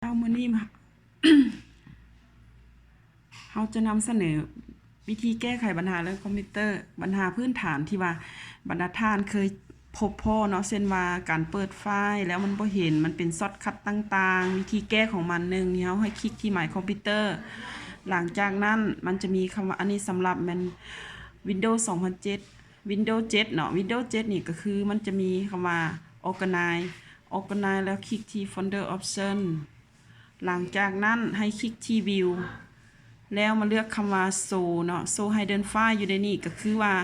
ເອົາ ມື້ນີ້ມາ ເຮົາຈະນຳສະເໜີວິທີແກ້ໄຂບັນຫາເລື່ອງຄອມພິວເຕີ ບັນຫາພື້ນຖານທີ່ວ່າບັນດາທ່ານເຄີຍພົບພໍ້ເນາະ ເຊັ່ນວ່າການເປີດໄຟລ໌ແລ້ວມັນບໍ່ເຫັນ ມັນເປັນຊອດຄັດຕ່າງໆ ວິທີແກ້ຂອງມັນ ໜຶ່ງ ເຮົາໃຫ້ຄລິກທີ່ My Computer ຫຼັງຈາກນັ້ນມັນຈະມີຄຳວ່າ ອັນນີ້ສຳລັບແມ່ນ Windows ສອງພັນເຈັດ Windows ເຈັດເນາະ Windows ເຈັດນີ້ກໍຄືມັນຈະມີຄຳວ່າ Organize Organize ແລ້ວຄລິກທີ່ Folder Option ຫຼັງຈາກນັ້ນໃຫ້ຄລິກທີ່ View ແລ້ວມາເລືອກຄຳວ່າ Show ເນາະ Show Hidden File ຢູ່ໃນນີ້ກໍຄືວ່າ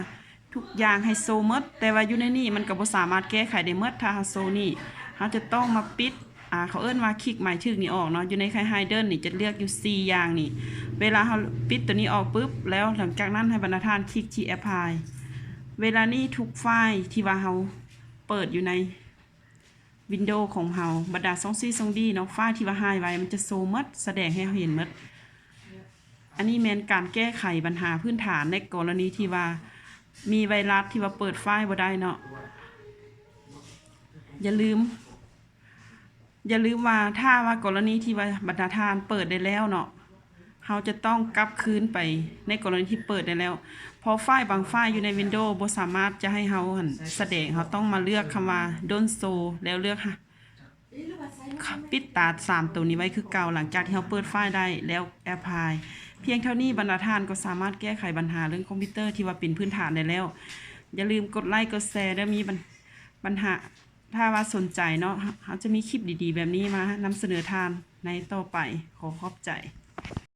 ທຸກຢ່າງໃຫ້ໂຊໝົດ ແຕ່ວ່າຢູ່ໃນນີ້ມັນກໍບໍ່ສາມາດແກ້ໄຂໄດ້ໝົດ ຖ້າເຮົາໂຊນີ້ ເຮົາຈະຕ້ອງມາປິດ ອາ ເຂົາເອີ້ນວ່າຄລິກໝາຍຖືກນີ້ອອກເນາະ ຢູ່ໃນໄຄ Hidden ນີ້ຈະເລືອກຢູ່ສີ່ຢ່າງນີ້ ເວລາເຮົາປິດໂຕນີ້ອອກປຶບ ແລ້ວຫຼັງຈາກນັ້ນໃຫ້ບັນດາທ່ານຄລິກທີ່ Apply ເວລານີ້ທຸກໄຟລ໌ທີ່ວ່າເຮົາເປີດຢູ່ໃນ Windows ຂອງເຮົາ ບັນດາຊ່ອງຊີ່ຊ່ອງດີເນາະ ໄຟລ໌ທີ່ວ່າຫາຍໄວ ມັນຈະໂຊໝົດ ສະແດງໃຫ້ເຮົາເຫັນໝົດ ອັນນີ້ແມ່ນການແກ້ໄຂບັນຫາພື້ນຖານໃນກໍລະນີທີ່ວ່າມີໄວຣັສທີ່ວ່າເປີດໄຟລ໌ບໍ່ໄດ້ເນາະ ຢ່າລືມ ຢ່າລືມວ່າ ຖ້າວ່າກໍລະນີທີ່ວ່າບັນດາທ່ານເປີດໄດ້ແລ້ວເນາະ ເຮົາຈະຕ້ອງກັບຄືນໄປໃນກໍລະນີທີ່ເປີດໄດ້ແລ້ວ ເພາະໄຟລ໌ບາງໄຟລ໌ຢູ່ໃນ Windows ບໍ່ສາມາດຈະໃຫ້ເຮົາຫັ້ນສະແດງ ເຮົາຕ້ອງມາເລືອກຄຳວ່າ Don't Show ແລ້ວເລືອກ ປິດຕາສາມໂຕນີ້ໄວ້ຄືເກົ່າ ຫຼັງຈາກທີ່ເຮົາເປີດໄຟລ໌ໄດ້ແລ້ວ Apply ພຽງເທົ່ານີ້ບັນດາທ່ານກໍສາມາດແກ້ໄຂບັນຫາເລື່ອງຄອມພິວເຕີທີ່ວ່າເປັນພື້ນຖານໄດ້ແລ້ວ ຢ່າລືມກົດໄລກົດແຊເດີ ມີບັນ ບັນຫາ ຖ້າວ່າສົນໃຈເນາະ ເຮົາຈະມີຄລິບດີໆແບບນີ້ມານຳສະເໜີທ່ານໃນຕໍ່ໄປ ຂໍຂອບໃຈ.